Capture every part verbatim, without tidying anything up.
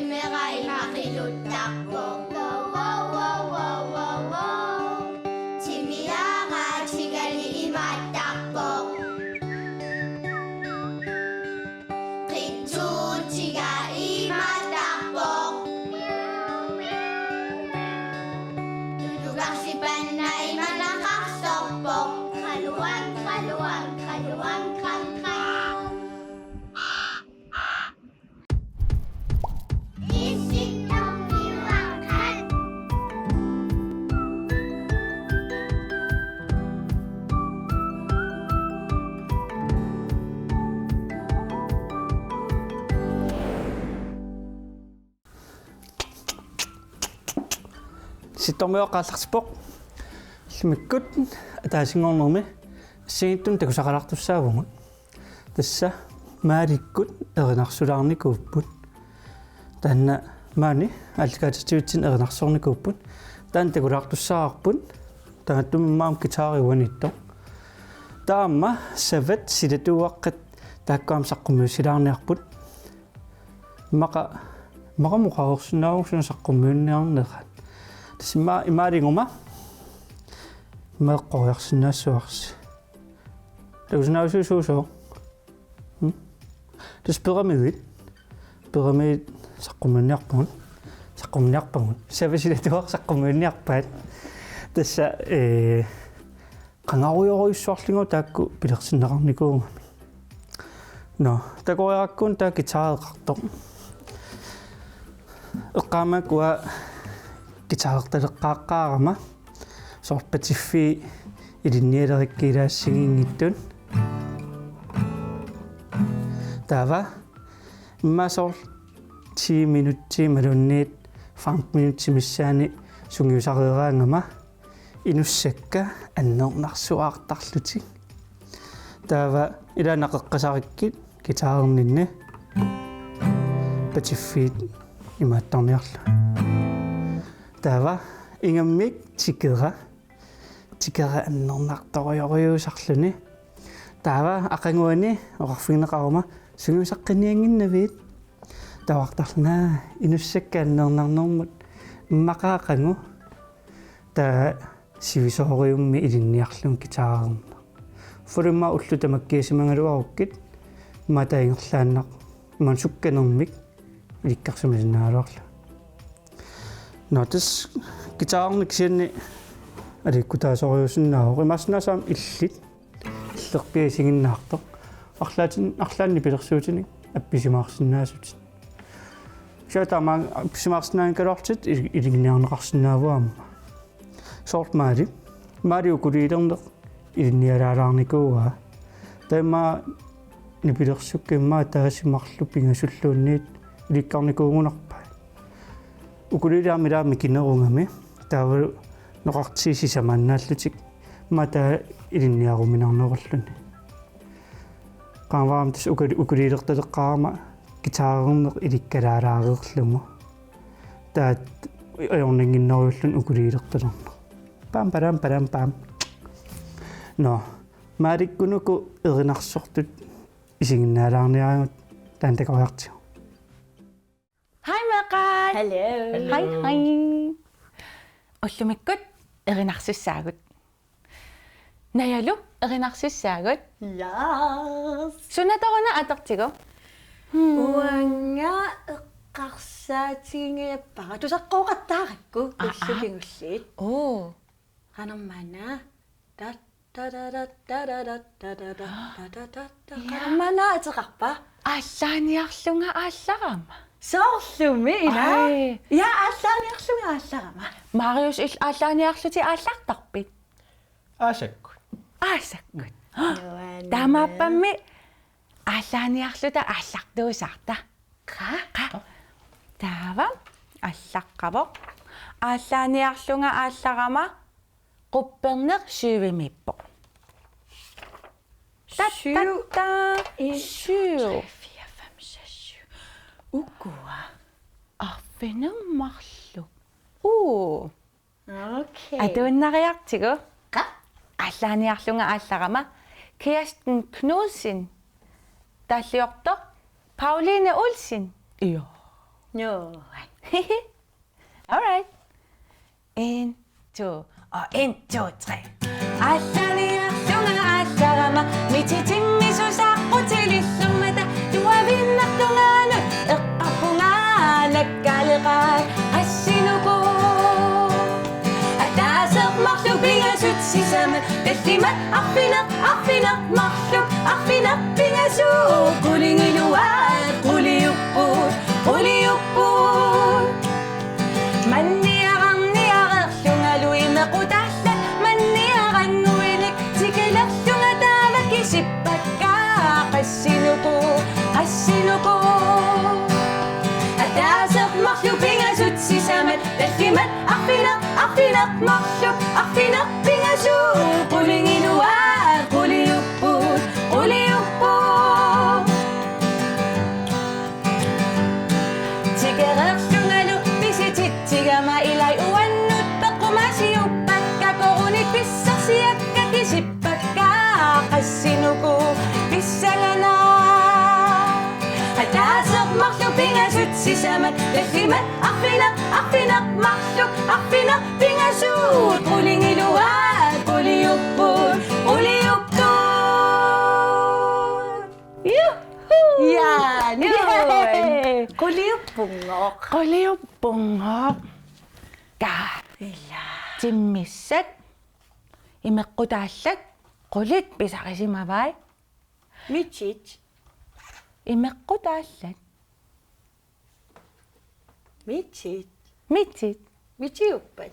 Timera ima qiluttarpoq. Wow, wow, wow, wow, wow, wow. Timiara tigali imaattarpoq. Qitsuutiga imaattarpoq. Tulugarsipanna imanaqarsorpoq. Qaluan, qaluan, qaluan, qan, qan. Sittormiuaqqat aallartippoq. Ullumikkut ataasinngornermi assigiinngitsunik takusaqalaartussaavugut. Tassa Maalikkut erinarsulaarnikuupput. Taanna maani aallakaatitsivitsinni erinarsornikuupput. Taanna takulaartussaavarput. Taanna tumimmaam guitari uaniittoq. Taama savat silatuuaqqat taakku aamma saqqummiussilaarniarput. Immaqa, immaqa oqareersinnaavugut suna saqqummiunniarnerat. Tassa ima-, imaaliguma meeqqoriarsinnaassuarsi. Takusinnaavisiuk suusooq? Hm? Tassa pyramidi. Pyramidi saqqummiunniarpagut. Saqqummiunniarpagut. Savat silatuuaqqat saqqummiunniarpaat. Tassa, ee, qangarujorujussuarlugit taakku pilersinneqarnikuugamik. Nå, takoriarakku taava guitareqartoq. Eqqaamavara guitarertaleqqaaqqaarama. Soorlu patiffii ilinnialereerikkiilaassiginngitsut. Taava immaqa soorlu ti minutsit imaluunniit femten minutsit missaanni sungiusareeraangama inussakka annernarsuaartarlutik. Taava ilaanni qeqqasarikkit guitarerninni patiffiit imaattarniarlugit. Taava ingammik tikera, tikera annernartorujorujussuarluni. Taava aqaguani oqarfigineqaruma sungiusaqqinniannginnavit. Tavartarluna inussakka annernarnermut immaqa aqagu. Taava sivisoorujummik ilinniarlugu guitarerneq. Uffalu immaqa ullut tamakkiisimagaluarukkit immaqa taava ingerlaannaq imaluunniit sukkanermik ilikkarsimasinnaagaluarlugu. Nå, tassa guitarerneq kisianni aliikkutaasorujuusinnaavoq. Imaassinnaavoq aamma illit. Illerpiaq isiginnaartoq. Arlaatin-, arlaannik nipilersuutinik appisimaarsinnaasutit. Kisianni taama appisimaarsinnaanngikkaluarlutit il-, ilinniarneqarsinnaavugut aamma. Soorlu Maali. Maali ukuliilerneq ilinnialaalaarnikuuaa. Taama nipilersukkat immaqa ataaseq marluk pingasulluunniit ilikkarnikuugunarpai. Ukuliili aamma ilaanni mikinerugami taavalu noqartiit sisamaannaallutik immaqa taava ilinniaruminarnerulluni. Qaammatit tassa ukuli-, ukuliilertaleqqaarama guitarerneq ilikkalaarluni. Taava ajornannginnerujulluni ukuliilertalerneq. Pam, param, param, pam. Nå, Maalikkunuku erinarsortut isiginnaalaarniarigut taanna takoriartigu. Hej meeqqat. Hello. Hej, hej. Ullumikkut erinarsussaagut. Najalu erinarsussaagut. Yes. Sunatoruna atortigu? Hmm. Uanga eqqarsaatigingajappara. Tusaqqooqattaarakku. Aa, aa. Ullut kingulliit. Oo. Qanormaanna. Ta, ta, ta, ta. Aa. Qanormaanna ateqarpa? Aallaaniarlunga aallarama. Soorlumi ila. Ai. Ja, aallaaniarlunga aallarama. Marius, illit aallaaniarlutit aallartarpit? Aasakkut. Aasakkut. Nuann. Taamaappammi aallaaniarluta aallartuusaarta. Qa? Qa? Taava aallaqqavoq. Aallaaniarlunga aallarama qupperneq syvimiippoq. Ta, ta, syv. Ta. En, syv. To, tre, fire, fem, seks, syv. Ukua. Arfineq-marluk. Uu. Okay. Atuinnariartigu. Qa? Aallaaniarlunga aallarama Kirsten Knudsen. Taalliortoq Pauline Olsen. Io. Nuan. All right. En, to, og en, to, tre. Aallaniarlunga aallarama, Mitsi timmisut saaqqutilillormata, tuaviinnartungaanut eqqarpunga nakkaleqaat, qassinuku. Ataaseq marluk pingasut sisamat, tallimat arfineq, arfineq marluk, arfineq pingasut, qulingiluaat quliupput, quliupput. Manniararniareerlungalu imequtaallat manniarannguinik, tikilerlunga taava kisippakka, qassinuku, qassinuku. Ataaseq marluk pingasut sisamat, tallimat arfineq, arfineq marluk, arfineq pingasut, qulingiluaat quliupput, quliupput. Tikereerlungalu pisititsigama, ilai uannut peqqumasiuppakka, korunit pissarsiakka kisippakka, qassinuku, pissanganaq. Ataaseq marluk pingasut sisamat, tallimat arfineq, arfineq marluk, arfineq pingasut, qulingiluaat quliupput, quliupput. Juhu! Ja, Nuan. Yay! Quliuppunngooq. Quliuppunngooq. Kaa. Ila. Timmissat imequtaallat qulit pisarisimavai? Mitsit. Imequtaallat. Mitsit. Mitsit. Mitsiuppat.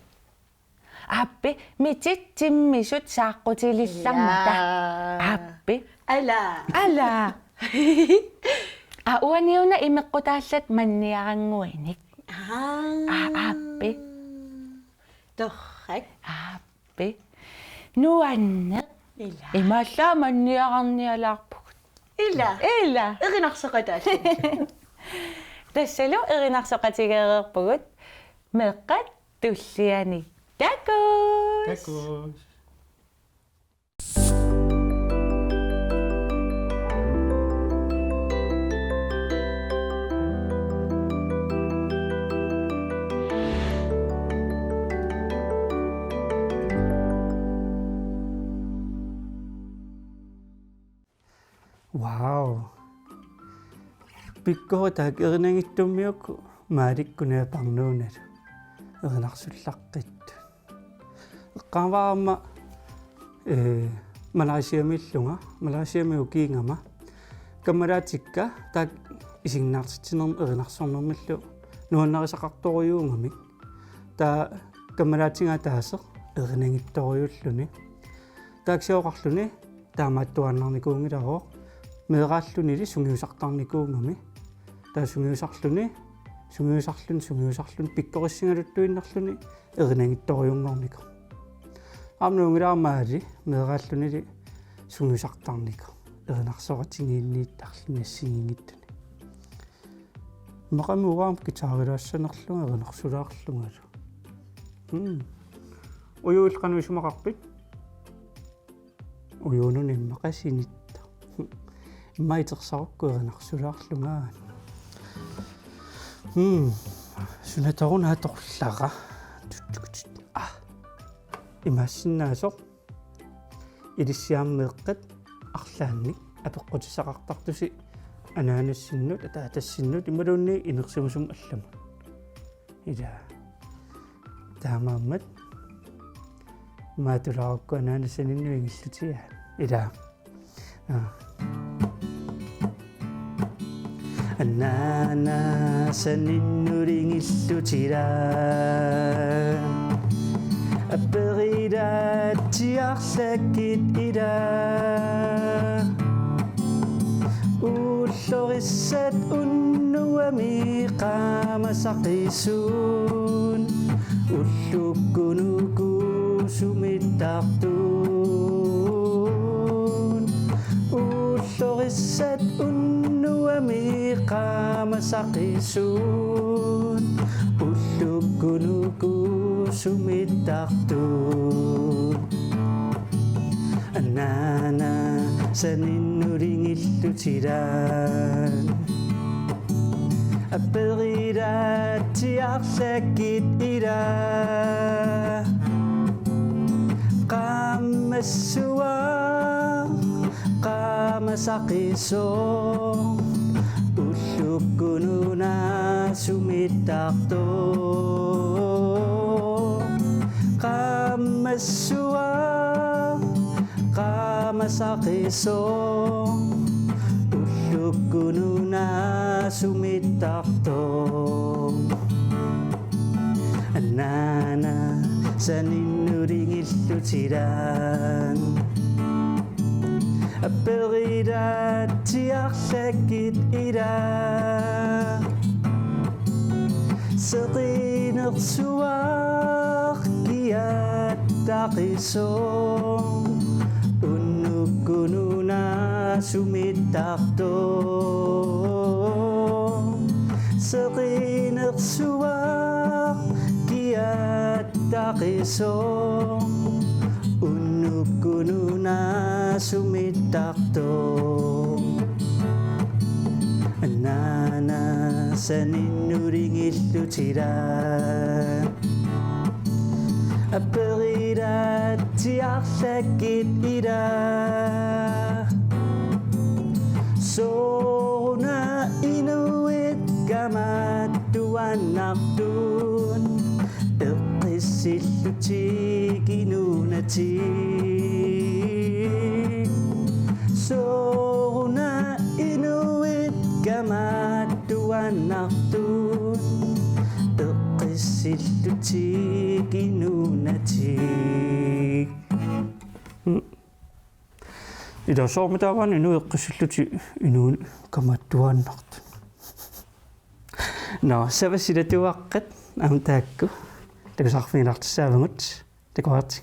Aappi, mitsit timmisut saaqqutilillormata. Ila. Aappi. Ala. Ala. Aa, uani una imequtaallat manniarannguinik. Aa. Aa, aappi. Torrak. Aappi. Nuanneq. Ila. Imaallaat manniararnialaarpugut. Ila. Ila. Erinarsoqataalluni. Tassalu erinarsoqatigeereerpugut. Meeqqat tulliani. Takuss. Takuss. Wow. Pikkoritaat erinagittummiukku maalikkut naparnuunalu erinarsullaqqittut. Eqqaavara aamma, ee, Malaysiamiillunga, Malaysiami ukiigama. Kammalaatikka taakku isiginnaartitsinermi erinarsornermillu nuannarisaqartorujuugamik. Taava kammalaatiga ataaseq erinagittorujuulluni. Taakku sioqarluni taamaattuaannarnikuunngilaroq, meeraallunili sungiusartarnikuugami. Taava sungiusarluni, sungiusarluni, sungiusarluni, pikkorissigaluttuinnarluni erinagittorujunngornikoq. Aamma nuunngilara maali meeraallunili sungiusartarnikoq, erinarsoqatigiinniittarluni assigiinngitsuni. Immaqami uanga guitarilaassanerlunga erinarsulaarlungalu. Hmm. Uju illit qanoq isumaqarpit? Ujunut immaqa sinitta. Immaqa itersarukku erinarsulaarlunga. Hmm. Sunatoruna atorlara. Tuttukut. Ah. Imaassinnaasoq. Ilissiammik meeqqat arlaannik apeqqutissaqartartusi anaanassinnut, ataatassinnut imaluunniit inersimasumut allamut. Ila. Taamaammat maatulaarukku anaanassaninnut ingillutigaat. Ila. Aa. Anaanassaninnut ingillutigaat. Aperilaatsiarlakkit ila. Ullorissat unnuami qaamasaqisuun. Ullukkut uku sumittartut. Ullorissat unnuami qaamasaqisuut. Ullukkut uku sumittartut. Anaanassaninnut ingillutigaat. Perilaatsiarlakkit ila. Qaammassuaq qaamasaqisoq. Ullukkut una sumittartoq. Qaammassuaq qaamasaqisoq. Ullukkut una sumittartoq. Naana saninnulingillutilaat. Perilaatsiarlakkit ila. Seqinersuaq kiattaqisoq. Unnukkut una sumittartoq. Seqinersuaq kiattaqisoq. Unnukkut una sumittartoq. Naana saninnulingillutilaat. Perilaatsiarlakkit ila. Sooruna inuit kamattuaannartut. Eqqissillutik inuunatik. Sooruna inuit kamattuaannartut. Eqqissillutik inuunatik. Ila soormi taava inuit eqqissillutik inuunatik kamattuaannartut. Nå, Sava silatuaqqat aamma taakku. Takusarfigilaartussaavagut. Takuarti.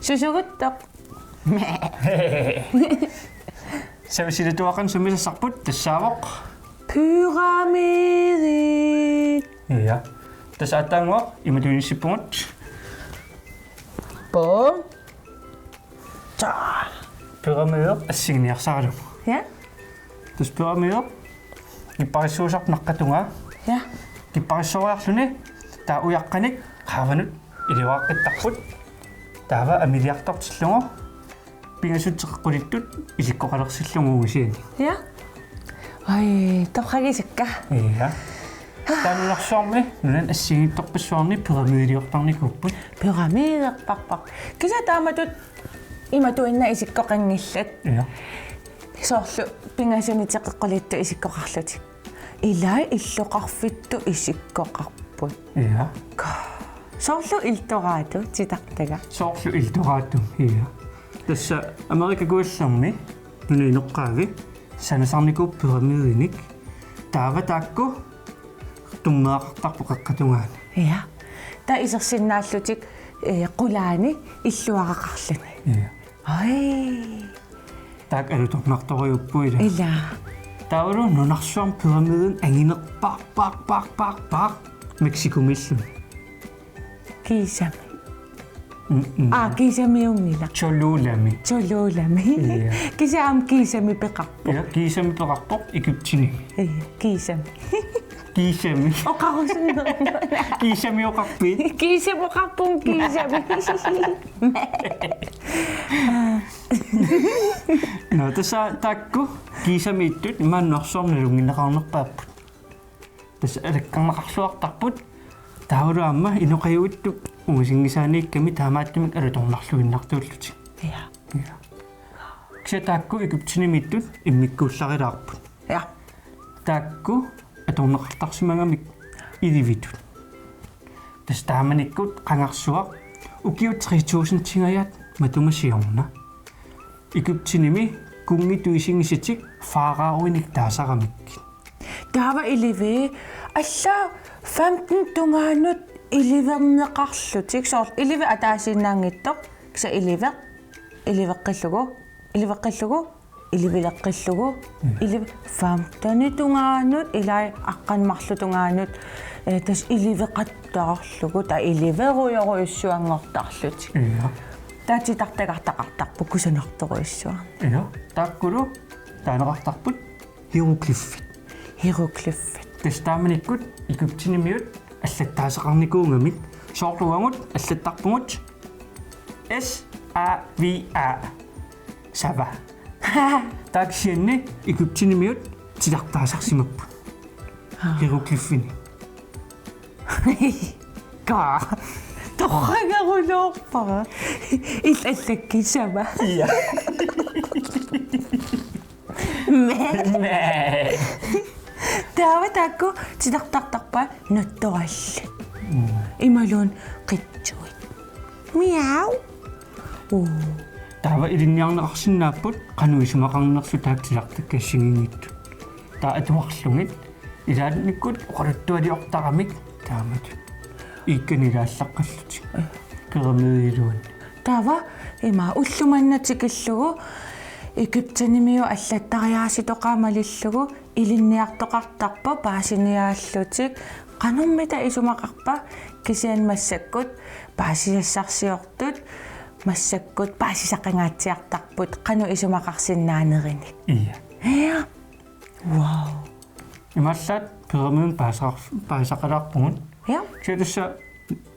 Susuguttoq. Sava silatuaqqanik sumi sassarput tassaavoq. Pyramidit. Ja. Tassa aatsaannguaq imatut inissippugut. Bum. Ta. Pyramideq assiginiarsaralugu. Ja. Tassa pyramide. Kipparissuusarpoq naqqata tungaa. Ja. Kipparissoriarluni taava ujaqqanik qaavanut iliuaqqittarput. Taava amiliartortillugu pingasut teqeqqulittut isikkoqalersillugu uisiani. Ja. Ai, torragisakka. Ja. Taava nunarsuarmi, nunani assigiinngitsorpassuarni pyramideliortarnikuupput. Pyramiderparput. Kisianni taamatut imatuinnaq isikkoqanngillat. Ja. Soorlu pingasuni teqeqqulittut isikkoqarlutik. Ilai illoqarfittut isikkoqarput. Ja. Ka. Soorlu Eldorado titartaga. Soorlu Eldorado, ja. Tassa Amerika Kujallermi nunap inoqqaavi sanasarnikuupput pyramidinik. Taava taakku tummeqartarput qeqqata tungaani. Ja. Taava isersinnaallutik, eh, qulaani illuaraqarluni. Ja. Ai. Taakku alutornartorujuupput ila. Ila. Taavalu nunarsuarmi pyramiden anginerpaaq, paaq, paaq, paaq, paaq, Mexicomiilluni. Giza. Mm, mm. Aa, Gizamiunngilaq. Cholulami. Cholulami. Ja. Kisianni aamma Gizami peqarpoq. Ja, Gizami peqarpoq Egyptenimi. Ja, Gizami. Gizami. Oqarusunnerpoq. Gizami oqarpit? Gizami oqarpunga, Gizami. Nå, tassa taakku Gizamiittut maani nunarsuarmi nalunngineqarnerpaapput. Tassa alakkarneqarluartarput. Taavalu aamma inoqajuittup ungasinngisaaniikkami taamaattumik alutornarluinnartuullutik. Ja. Ja. Kisianni taakku Egyptenimiittut immikkuullarilaarput. Ja. Taakku atorneqartarsimagamik ilivitsut. Tassa taamanikkut qangarsuaq ukiut tre tusindingajaat matuma siorna. Egyptenimi kunngitut isigisatik faraoinik taasaramik. Taava iliviit alla femten tungaanut iliverneqarlutik, soorlu iliveq ataasiinnaanngitsoq, kisianni iliveq, iliveqqillugu, iliveqqillugu, ilivileqqillugu, mm, iliv-, femten tungaanut, ilai aqqaneq-marluk tungaanut, eh, tassa iliveqattaarlugu, taava iliverujorujussuanngortarlutik. Ja. Taava titartagartaqartarpoq kusanartorujussuarnik. Ja, taakkulu taaneqartarput hieroglyfit. Hieroglyfit. Tassa taamanikkut Egyptenimiut allattaaseqarnikuugamik, soorlu uagut allattarpugut S A V A. Sava. Taava kisianni Egyptenimiut titartaasarsimapput. Aa. Hieroglyfini. Ka. Torragarulorpara. Illallakki sava. Ja. Mee. Mee. Taava taakku titartartarpaat nattorallit. Mm. Imaluunniit qitsuit. Miau. Uu. Taava ilinniarneqarsinnaapput qanoq isumaqarnersoq taakku titartakkat assigiinngitsut. Taava atuarlugit. Ilaannikkut oqaluttualiortaramik taamatut. Iikkani ilaallaqqallutik. Pyramidiluunniit. Taava ima ulloq manna tikillugu Egyptenimiut allattariaasitoqaat malillugu ilinniartoqartarpoq paasiniaallutik qanormita isumaqarpa kisianni massakkut paasisassarsiortut massakkut paasisaqangaatsiartarput qanoq isumaqarsinnaanerinik. Ja. Ja. Wow. Imaallaat pyramiden paasisaqar-, paasisaqalaarpugut. Ja. Kisianni tassa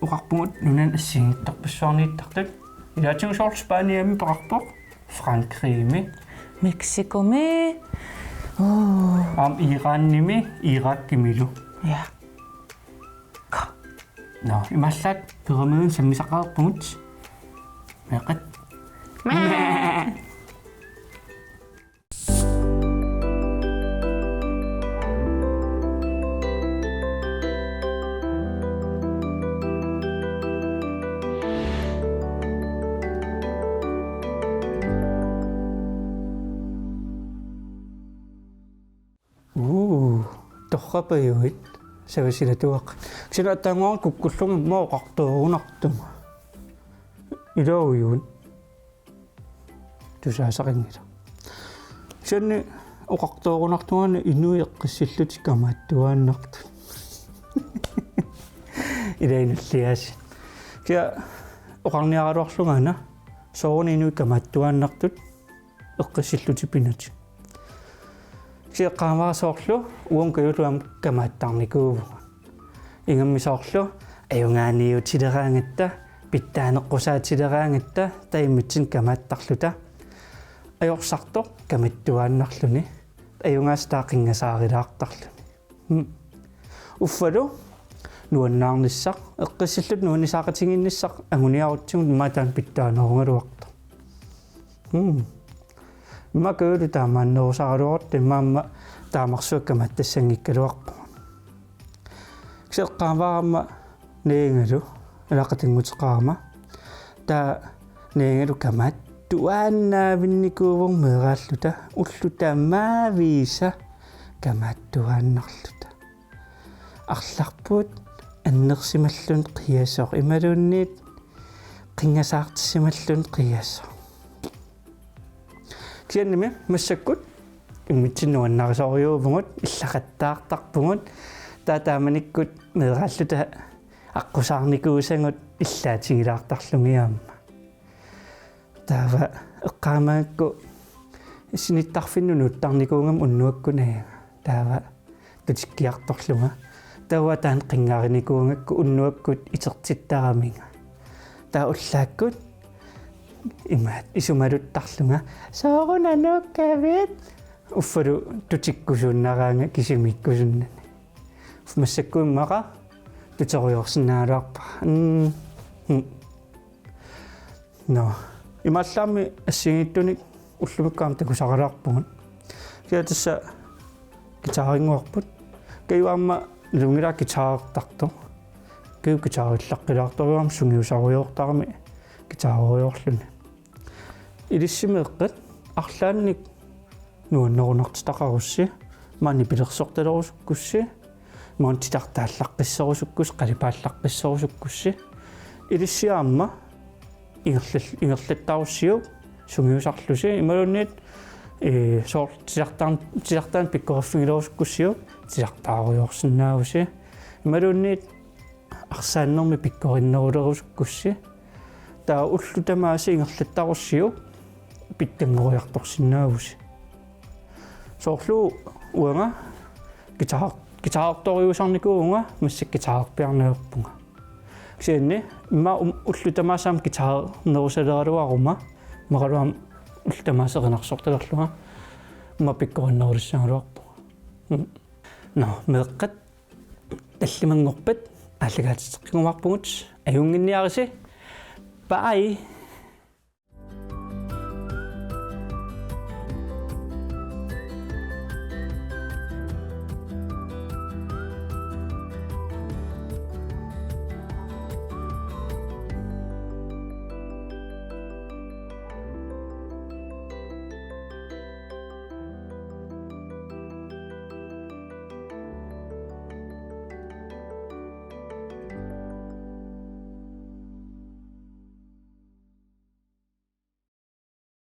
oqarpugut nunani assigiinngitsorpassuarniittartut. Ilaatigut soorlu Spaniami peqarpoq, Frankrigimi. Mexicomi. Oo. Aamma Iranimi, Irakimilu. Ja. Ka. Nå, imaallaat pyramiden sammisaqareerpugut. Meeqqat. Mee. Uu, torrapajuit, savasilatuaq. Kisianni aatsaannguaq kukkullunga immaqa oqartoorunartunga. Ilaajuit. Tusaasaqanngilaq. Kisianni oqartoorunartungaana inuit eqqissillutik kamaattuaannartut. Ilaa inulliaasi. Kisianni oqarniaraluarlunga una, sooruna inuit kamaattuaannartut eqqissillutik pinati. Kisianni eqqaamavara soorlu uagut Kajullu aamma kamaattarnikuuvugut. Ingammik soorlu ajugaaniutileraangatta, pitsaaneqqusaatileraangatta, taava immitsinnut kamaattarluta. Ajorsartoq kamattuaannarluni, ajugaasaq taava qinngasaarilaartarluni. Mm. Uffalu nuannaarnissaq, eqqissilluta nuannisaaqatigiinnissaq anguniarutsigu immaqa taanna pitsaanerugaluartoq. Mm. Immaqa Kajullu taamaannerusaraluarutta immaqa aamma taamarsuaq kamaattassanngikkaluarpugut. Kisianni eqqaamavara aamma Najangalu, ilaqutannguteqarama. Taava Najangalu kamaattuaannaavinnikuuvugut meeraalluta, ullut tamaaviisa kamaattuaannarluta. Arlarput annersimalluni qiasoq, imaluunniit qinngasaartissimalluni qiasoq. Kisiannimi massakkut immitsinnut nuannarisorujuuvugut, illaqattaartarpugut, taava taamanikkut meeraalluta aqqusaarnikuusagut illaatigilaartarlugit aamma. Taava eqqaamagakku sinittarfinnut nuuttarnikuugama unnuakkut Najanga. Taava tutikkiartorlunga. Taava taanna qinngarinikuugakku unnuakkut itertittaraminga. Taava ullaakkut imaat isumaluttarlunga. Sooruna nuukkavit? Uffalu tutikkusuunnaraanga kisimiikkusunnani. Massakkut immaqa tuterujoorsinnaagaluarpara. Mm. Mm. Nå. Imaallaammi assigiinngitsunik ullumikkut aamma takusarilaarpugut. Kisianni tassa guitarinnguarput. Kaju aamma nalunngilara guitarertartoq. Kaju guitarillaqqilaartorujuuvoq aamma sungiusarujoortarami guitarerujoorluni. Ilissi meeqqat arlaannik nuannerunartitaqarussi, maani nipilersortalerusukkussi, maani titartaallaqqisserusukkussi, qalipaallaqqisserusukkussi. Ilissi aamma ingerlal-, ingerlattarussiuk sungiusarlusi, imaluunniit, ee, soorlu titartaan-, titartaanut pikkoriffigilerusukkussiuk, titartaarujoorsinnaavusi. Imaluunniit arsaannermi pikkorinnerulerusukkussi. Taava ullut tamaasa ingerlattarussiuk pitsanngoriartorsinnaavusi. Soorlu uanga guitar-, guitartorujussuarnikuuvunga, massakkut guitarpiarneq ajorpunga. Kisianni immaqa um-, ullut tamaasa aamma guitarnerusaleraluaruma, immaqalu aamma ullut tamaasa erinarsortalerlunga, immaqa pikkorinnerulissagaluarpunga. Mm. Nå, meeqqat, tallimanngorpat aallakaatitseqqinnguarpugut, ajunnginniarisi. Bye.